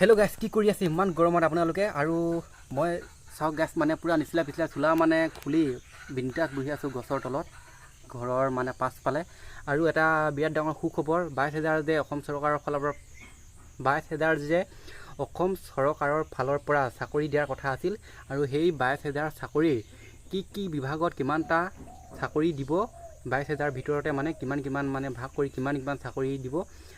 Hello' গাইছ, কি কৰি আছে ইমান গৰমত আপোনালোকে? আৰু মই চাওক গাইছ, মানে পূৰা নিচিলা পিছলা চোলা মানে খুলি বিন্দাছ বহি আছোঁ গছৰ তলত, ঘৰৰ মানে পাছফালে। আৰু এটা বিৰাট ডাঙৰ সুখবৰ, 22,000 যে অসম চৰকাৰৰ ফালৰ পৰা 22,000 যে অসম চৰকাৰৰ ফালৰ পৰা চাকৰি দিয়াৰ কথা আছিল, আৰু সেই 22,000 চাকৰিৰ কি কি বিভাগত কিমানটা চাকৰি দিব, 22,000 ভিতৰতে মানে কিমান কিমান মানে ভাগ কৰি কিমান কিমান চাকৰি দিব,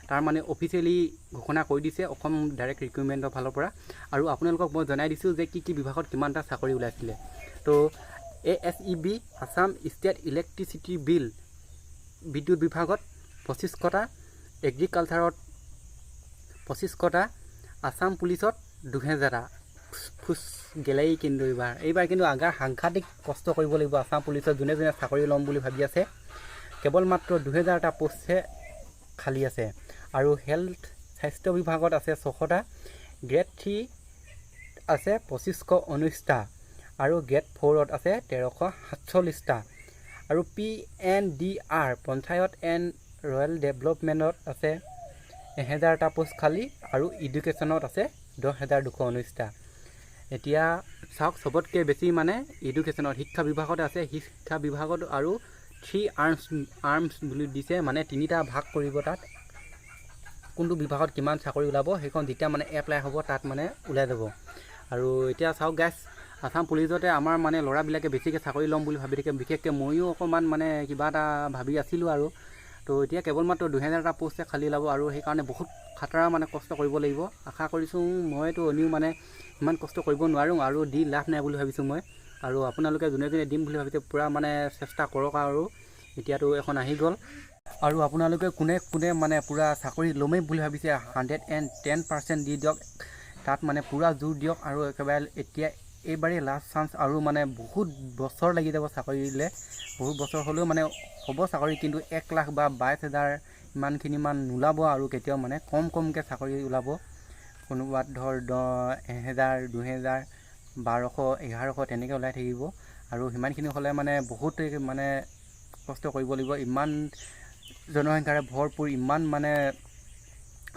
তাৰ মানে অফিচিয়েলি ঘোষণা কৰি দিছে অসম ডাইৰেক্ট ৰিক্ৰুইটমেণ্টৰ ফালৰ পৰা। আৰু আপোনালোকক মই জনাই দিছোঁ যে কি কি বিভাগত কিমানটা চাকৰি ওলাইছিলে। তো ASEB, Assam state electricity bill, বিদ্যুৎ বিভাগত 25শটা, এগ্ৰিকালচাৰত 25শটা, আছাম পুলিচত 2000টা। ফুচ গেলেই কিন্তু এইবাৰ কিন্তু আগাৰ সাংঘাতিক কষ্ট কৰিব লাগিব। আছাম পুলিচত যোনে যোনে চাকৰি ল'ম বুলি ভাবি আছে, কেৱল মাত্ৰ 2000টা পষ্টহে খালী আছে। আৰু হেল্থ, স্বাস্থ্য বিভাগত আছে 600টা, গ্ৰেড 3 আছে 2519টা আৰু গ্ৰেড 4ত আছে 1347টা। আৰু PNDR, panchayat and rural ডেভেলপমেণ্টত আছে 1000টা পোষ্ট খালী আৰু এডুকেশ্যনত আছে 10,219টা। এতিয়া চাওক, চবতকৈ বেছি মানে এডুকেশ্যনত, শিক্ষা বিভাগত আছে। শিক্ষা বিভাগত আৰু থ্ৰী আৰ্মছ আৰ্মছ বুলি দিছে, মানে তিনিটা ভাগ কৰিব। তাত কোনটো বিভাগত কিমান চাকৰি ওলাব, সেইখন যেতিয়া মানে এপ্লাই হ'ব তাত মানে ওলাই যাব। আৰু এতিয়া চাওক গাইছ, আছাম পুলিচতে আমাৰ মানে ল'ৰাবিলাকে বেছিকৈ চাকৰি ল'ম বুলি ভাবি থাকে, বিশেষকৈ ময়ো অকণমান মানে কিবা এটা ভাবি আছিলোঁ। আৰু তো এতিয়া কেৱল মাত্ৰ 2000টা পষ্টে খালী ওলাব আৰু সেইকাৰণে বহুত খাতৰা মানে কষ্ট কৰিব লাগিব। আশা কৰিছোঁ, মইতো এনেও মানে ইমান কষ্ট কৰিব নোৱাৰোঁ আৰু দি লাভ নাই বুলি ভাবিছোঁ মই। আৰু আপোনালোকে যোনে যোনে দিম বুলি ভাবিছে, পূৰা মানে চেষ্টা কৰক। আৰু এতিয়াতো এখন আহি গ'ল। আৰু আপোনালোকে কোনে কোনে মানে পূৰা চাকৰি ল'মেই বুলি ভাবিছে, 110% দি দিয়ক তাত, মানে পূৰা জোৰ দিয়ক। আৰু একেবাৰে এতিয়া এইবাৰেই লাষ্ট চান্স। আৰু মানে বহুত বছৰ লাগি যাব চাকৰি দিলে, বহুত বছৰ হ'লেও মানে হ'ব চাকৰি, কিন্তু 1 লাখ বা 22,000 ইমানখিনিমান নোলাব। আৰু কেতিয়াও মানে কম কমকৈ চাকৰি ওলাব, কোনোবাত ধৰ 1000, 2000, 1200, 1100 তেনেকৈ ওলাই থাকিব। আৰু সিমানখিনি হ'লে মানে বহুত মানে কষ্ট কৰিব লাগিব। ইমান জনসংখ্যাৰে ভৰপূৰ, ইমান মানে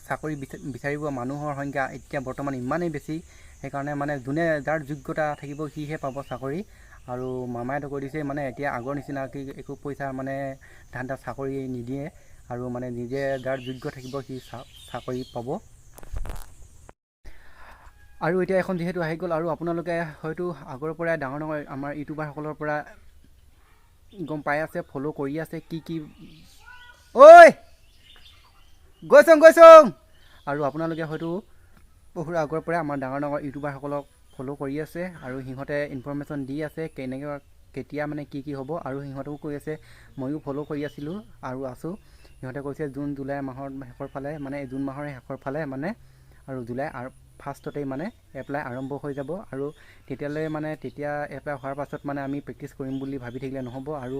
চাকৰি বিচাৰিব মানুহৰ সংখ্যা এতিয়া বৰ্তমান ইমানেই বেছি, সেইকাৰণে মানে যোনে যাৰ যোগ্যতা থাকিব সিহে পাব চাকৰি। আৰু মামাইতো কৈ দিছে, মানে এতিয়া আগৰ নিচিনাকৈ একো পইচা মানে ধান্দা চাকৰি নিদিয়ে আৰু মানে নিজে যাৰ যোগ্য থাকিব সি চাকৰি পাব। আৰু এতিয়া এখন যিহেতু আহি গ'ল, আৰু আপোনালোকে হয়তো আগৰ পৰাই ডাঙৰ ডাঙৰ আমাৰ ইউটিউবাৰসকলৰ পৰা গম পাই আছে, ফ'ল' কৰি আছে কি কি। ঐ, গৈছোং গৈছোং। আৰু আপোনালোকে হয়তো বহুত আগৰ পৰাই আমাৰ ডাঙৰ ডাঙৰ ইউটিউবাৰসকলক ফ'ল' কৰি আছে আৰু সিহঁতে ইনফৰ্মেশ্যন দি আছে কেনেকৈ কেতিয়া মানে কি কি হ'ব। আৰু সিহঁতেও কৈ আছে, ময়ো ফ'ল' কৰি আছিলোঁ আৰু আছোঁ। সিহঁতে কৈছে জুন জুলাই মাহৰ শেষৰ ফালে, মানে জুন মাহৰ শেষৰ ফালে মানে আৰু জুলাই আৰু ফাৰ্ষ্টতেই মানে এপ্লাই আৰম্ভ হৈ যাব। আৰু তেতিয়ালৈ মানে তেতিয়া এপ্লাই হোৱাৰ পাছত মানে আমি প্ৰেক্টিছ কৰিম বুলি ভাবি থাকিলে নহ'ব আৰু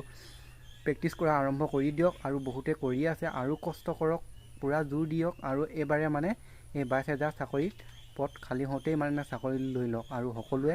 প্ৰেক্টিছ কৰা আৰম্ভ কৰি দিয়ক। আৰু বহুতে কৰি আছে, আৰু কষ্ট কৰক, পূৰা জোৰ দিয়ক। আৰু এইবাৰে মানে এই 22,000 চাকৰিত পদ খালী হওঁতেই মানে চাকৰি লৈ লওক আৰু সকলোৱে